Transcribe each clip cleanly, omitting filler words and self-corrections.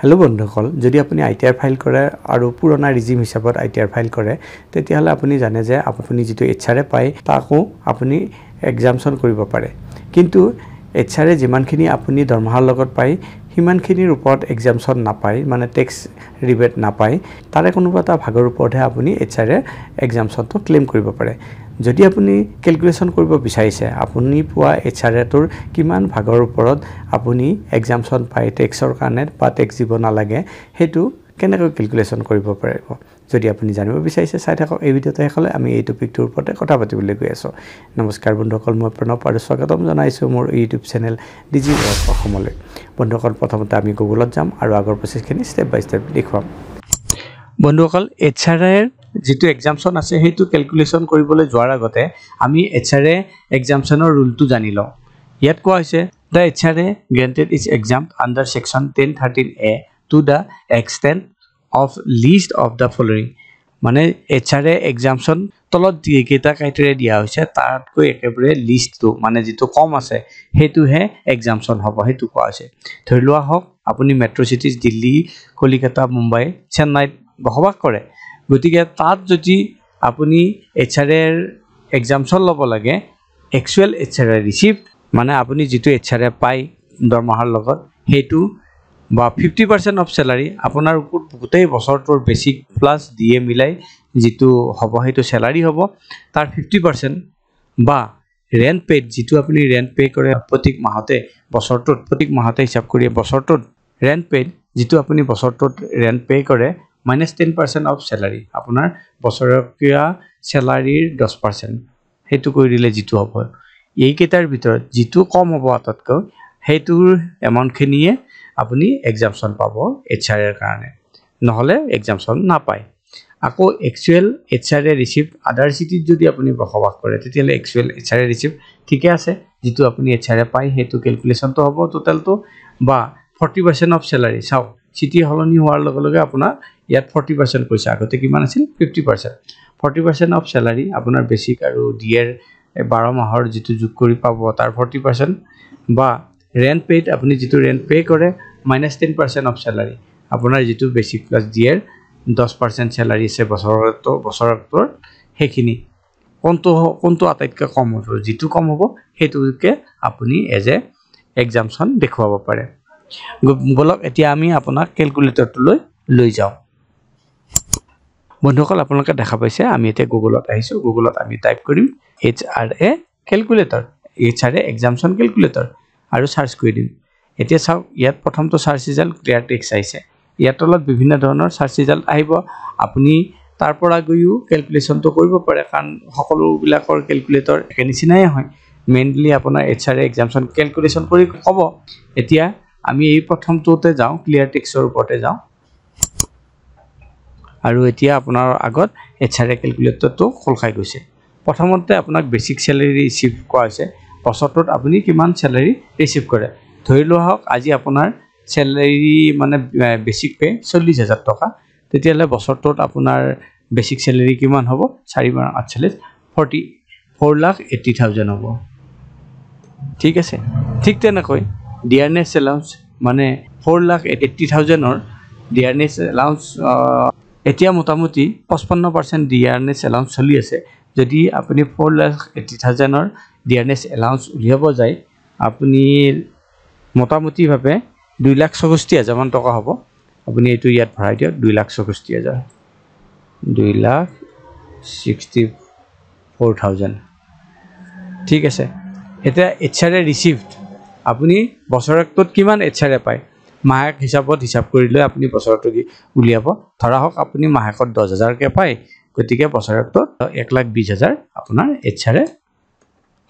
Hello' বন্ধুসকল, যদি আপুনি আইটিআৰ ফাইল কৰে আৰু পুৰণা ৰিজিম হিচাপত আইটিআৰ ফাইল কৰে, তেতিয়াহ'লে আপুনি জানে যে আপুনি যিটো এইচআৰএ পায় তাকো আপুনি এক্সামশ্যন কৰিব পাৰে। কিন্তু এইচআৰএ যিমানখিনি আপুনি দৰমহাৰ লগত পায় সিমানখিনিৰ ওপৰত এক্সামশ্যন নাপায়, মানে টেক্স ৰিবেট নাপায়। তাৰে কোনোবা এটা ভাগৰ ওপৰতহে আপুনি এইচআৰএ এক্সামশ্যনটো ক্লেইম কৰিব পাৰে। যদি আপুনি কেলকুলেশ্যন কৰিব বিচাৰিছে আপুনি পোৱা এইচআৰএটোৰ কিমান ভাগৰ ওপৰত আপুনি এক্সামশ্যন পায় টেক্সৰ কাৰণে বা টেক্স দিব নালাগে, সেইটো কেনেকৈ কেলকুলেশ্যন কৰিব পাৰিব, যদি আপুনি জানিব বিচাৰিছে চাই থাকক এই ভিডিঅ'টো শেষলৈ। আমি এই টপিকটোৰ ওপৰতে কথা পাতিবলৈ গৈ আছোঁ। নমস্কাৰ বন্ধুসকল, মই প্ৰণৱ আৰু স্বাগতম জনাইছোঁ মোৰ ইউটিউব চেনেল ডিজি ৱৰ্ক অসমলৈ। বন্ধুসকল, প্ৰথমতে আমি গুগলত যাম আৰু আগৰ প্ৰচেছখিনি ষ্টেপ বাই ষ্টেপ দেখুৱাম। বন্ধুসকল, এইচআৰএৰ যিটো এক্সামশ্যন আছে সেইটো কেলকুলেশ্যন কৰিবলৈ যোৱাৰ আগতে আমি এইচআৰএ এক্সামশ্যনৰ ৰুলটো জানি লওঁ। ইয়াত কোৱা হৈছে, the HRA granted is exempt under section 10(13A) to the extent of least of the following. মানে এইচআৰএ এক্সামশ্যন তলত যিকেইটা ক্ৰাইটেৰিয়া দিয়া হৈছে তাতকৈ একেবাৰে লিষ্টটো, মানে যিটো কম আছে সেইটোহে এক্সামশ্যন হ'ব, সেইটো কোৱা হৈছে। ধৰি লোৱা হওক আপুনি মেট্ৰ' চিটিজ দিল্লী, কলিকতা, মুম্বাই, চেন্নাইত বসবাস কৰে, গতিকে তাত যদি আপুনি এইচআৰএৰ এক্সামশ্যন ল'ব লাগে, একচুৱেল এইচআৰএ ৰিচিপ্ট, মানে আপুনি যিটো এইচআৰএ পায় দৰমহাৰ লগত সেইটো, বা 50% অফ চেলাৰী, আপোনাৰ গোটেই বছৰটোৰ বেচিক প্লাছ ডি এ মিলাই যিটো হ'ব সেইটো চেলাৰী হ'ব, তাৰ 50%, বা ৰেণ্ট পে'ড, যিটো আপুনি ৰেণ্ট পে' কৰে প্ৰত্যেক মাহতে, বছৰটোত প্ৰত্যেক মাহতে হিচাপ কৰি বছৰটোত ৰেণ্ট পে'ড, যিটো আপুনি বছৰটোত ৰেণ্ট পে' কৰে, মাইনাছ 10% অফ চেলাৰী, আপোনাৰ বছৰেকীয়া চেলাৰীৰ 10%, সেইটো কৰি দিলে যিটো হ'ব। এইকেইটাৰ ভিতৰত যিটো কম হ'ব আটাইতকৈ, সেইটোৰ এমাউণ্টখিনিয়ে আপুনি এক্সামশ্যন পাব এইচআৰএৰ কাৰণে, নহ'লে এক্সামশ্যন নাপায়। আকৌ একচুৱেল এইচআৰএ ৰিচিপ্ট আদাৰ চিটিত যদি আপুনি বসবাস কৰে, তেতিয়াহ'লে একচুৱেল এইচআৰএ ৰিচিপ্ট ঠিকে আছে, যিটো আপুনি এইচআৰএ পায় সেইটো কেলকুলেশ্যনটো হ'ব টোটেলটো, বা 40% অফ চেলাৰী। চাওক, চিটি সলনি হোৱাৰ লগে লগে আপোনাৰ ইয়াত 40% কৈছে, আগতে কিমান আছিল 50%। 40% অফ চেলাৰী আপোনাৰ বেচিক আৰু ডি এৰ 12 মাহৰ যিটো যোগ কৰি পাব তাৰ 40%, বা ৰেণ্ট পে'ড, আপুনি যিটো ৰেণ্ট পে' কৰে মাইনাছ 10% অফ চেলাৰী, আপোনাৰ যিটো বেচিক প্লাছ ডি এৰ 10% চেলাৰী আছে বছৰটোৰ, সেইখিনি কোনটো আটাইতকৈ কম হ'ব, যিটো কম হ'ব সেইটোকে আপুনি এজ এ এক্সামশ্যন দেখুৱাব পাৰে। ব'লক এতিয়া আমি আপোনাক কেলকুলেটৰটোলৈ লৈ যাওঁ। বন্ধুসকল, আপোনালোকে দেখা পাইছে আমি এতিয়া গুগলত আহিছোঁ। গুগলত আমি টাইপ কৰিম এইচআৰএ কেলকুলেটৰ, এইচআৰএ এক্সামশ্যন কেলকুলেটৰ, আৰু চাৰ্চ কৰি দিম। এতিয়া চাওক, ইয়াত প্ৰথমটো চাৰ্চ ৰিজাল্ট ক্লিয়াৰ টেক্স আহিছে। ইয়াৰ তলত বিভিন্ন ধৰণৰ চাৰ্চ ৰিজাল্ট আহিব। আপুনি তাৰ পৰা গৈও কেলকুলেশ্যনটো কৰিব পাৰে, কাৰণ সকলোবিলাকৰ কেলকুলেটৰ একে নিচিনাই হয়। মেইনলি আপোনাৰ এইচআৰএ এক্সামশ্যন কেলকুলেশ্যন কৰি ক'ব। এতিয়া আমি এই প্ৰথমটোতে যাওঁ, ক্লিয়াৰ টেক্সৰ ওপৰতে যাওঁ, আৰু এতিয়া আপোনাৰ আগত এইচআৰএ কেলকুলেটৰটো খোল খাই গৈছে। প্ৰথমতে আপোনাক বেচিক চেলাৰী ৰিচিভ কোৱা হৈছে, বছৰটোত আপুনি কিমান চেলাৰী ৰিচিভ কৰে। ধৰি লোৱা হওক আজি আপোনাৰ চেলাৰী মানে বেচিক পে' 40,000 টকা, তেতিয়াহ'লে বছৰটোত আপোনাৰ বেচিক চেলাৰী কিমান হ'ব, 4 বাৰ 48, 44,80,000 হ'ব। ঠিক আছে, ঠিক তেনেকৈ ডিয়াৰনেছ এলাউন্স, মানে 4,80,000ৰ ডিয়াৰনেছ এলাউন্স, এতিয়া মোটামুটি 55% ডিয়াৰনেছ এলাউন্স চলি আছে। যদি আপুনি 4,80,000ৰ ডিয়াৰনেছ এলাউন্স উলিয়াব যায়, আপুনি মোটামুটিভাৱে 2,64,000মান টকা হ'ব। আপুনি এইটো ইয়াত ভৰাই দিয়ক, 2,64,000, 2,64,000। ঠিক আছে, এতিয়া এইচআৰএ ৰিচিভড, আপুনি বছৰেকটোত কিমান এইচআৰএ পায় মাহেক হিচাপত হিচাপ কৰি লৈ আপুনি বছৰটো উলিয়াব। ধৰা হওক আপুনি মাহেকত 10,000কৈ পায়, গতিকে বছৰেকটোত 1,20,000 আপোনাৰ এইচআৰএ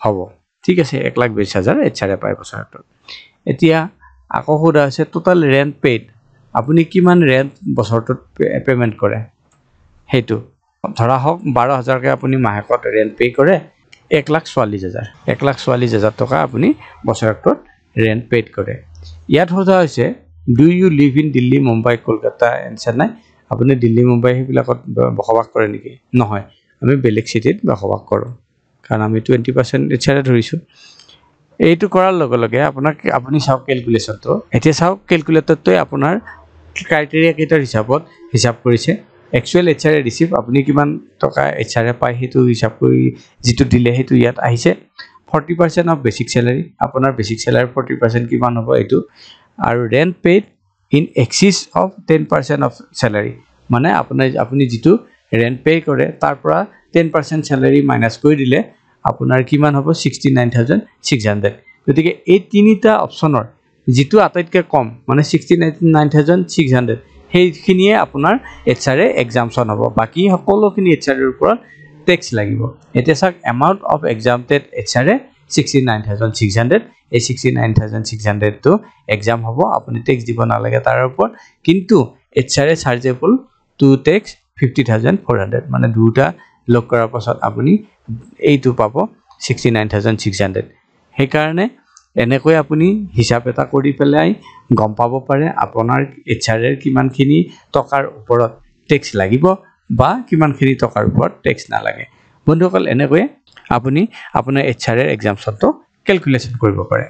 হ'ব। ঠিক আছে, 1,20,000 এইচআৰএ পায় বছৰটোত। এতিয়া আকৌ সোধা হৈছে টোটেল ৰেণ্ট পেইড, আপুনি কিমান ৰেণ্ট বছৰটোত পে'মেণ্ট কৰে সেইটো। ধৰা হওক 12,000কৈ আপুনি মাহেকত ৰেণ্ট পে' কৰে, 1,44,000, 1,44,000 টকা আপুনি বছৰটোত ৰেণ্ট পেইড কৰে। ইয়াত সোধা হৈছে do you live in Delhi, Mumbai, Kolkata and Chennai, আপুনি দিল্লী, মুম্বাই সেইবিলাকত বসবাস কৰে নেকি? নহয়, আমি বেলেগ চিটিত বসবাস কৰোঁ, কাৰণ আমি 20% এইচআৰএ ধৰিছোঁ। এইটো কৰাৰ লগে লগে আপোনাক আপুনি চাওক কেলকুলেশ্যনটো। এতিয়া চাওক কেলকুলেটৰটোৱে আপোনাৰ ক্ৰাইটেৰিয়া কেইটাৰ হিচাপত হিচাপ কৰিছে। একচুৱেল এইচ আৰ এ ৰিচিভ, আপুনি কিমান টকা এইচ আৰ এ পায় সেইটো হিচাপ কৰি যিটো দিলে সেইটো ইয়াত আহিছে। 40% of basic salary, আপোনাৰ বেচিক চেলাৰী 40% কিমান হ'ব এইটো। আৰু rent paid in excess of 10% of salary, মানে আপুনি যিটো ৰেণ্ট পে' কৰে তাৰ পৰা 10% চেলাৰী মাইনাছ কৰি দিলে আপোনাৰ কিমান হ'ব? 69,600। গতিকে এই তিনিটা অপশ্যনৰ যিটো আটাইতকৈ কম, মানে 69,600, সেইখিনিয়ে আপোনাৰ এইচ আৰ এ এক্সামশ্যন হ'ব। বাকী সকলোখিনি এইচ আৰ এৰ ওপৰত টেক্স লাগিব। এতিয়া চাওক, amount of exempted HRA 69,600। এই 69,600টো এক্সাম্পট হ'ব, আপুনি টেক্স দিব নালাগে তাৰ ওপৰত। কিন্তু HRA chargeable to tax 50,400, মানে দুটা লগ কৰাৰ পাছত আপুনি এইটো পাব 69,600। সেইকাৰণে এনেকৈ আপুনি হিচাপ এটা কৰি পেলাই গম পাব পাৰে আপোনাৰ এইচ আৰ এৰ কিমানখিনি টকাৰ ওপৰত টেক্স লাগিব বা কিমানখিনি টকাৰ ওপৰত টেক্স নালাগে। বন্ধুসকল, এনেকৈয়ে আপুনি আপোনাৰ এইচ আৰ এৰ এক্সাম্পশ্যনটো কেলকুলেশ্যন কৰিব পাৰে।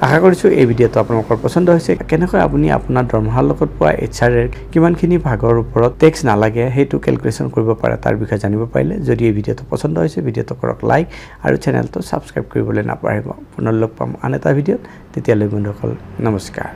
আশা কৰিছোঁ এই ভিডিঅ'টো আপোনালোকৰ পচন্দ হৈছে। কেনেকৈ আপুনি আপোনাৰ দৰমহাৰ লগত পোৱা এইচ আৰ এৰ কিমানখিনি ভাগৰ ওপৰত টেক্স নালাগে সেইটো কেলকুলেশ্যন কৰিব পাৰে, তাৰ বিষয়ে জানিব পাৰিলে। যদি এই ভিডিঅ'টো পচন্দ হৈছে, ভিডিঅ'টো কৰক লাইক আৰু চেনেলটো ছাবস্ক্ৰাইব কৰিবলৈ নাপাহৰিব। পুনৰ লগ পাম আন এটা ভিডিঅ'ত। তেতিয়ালৈ বন্ধুসকল, নমস্কাৰ।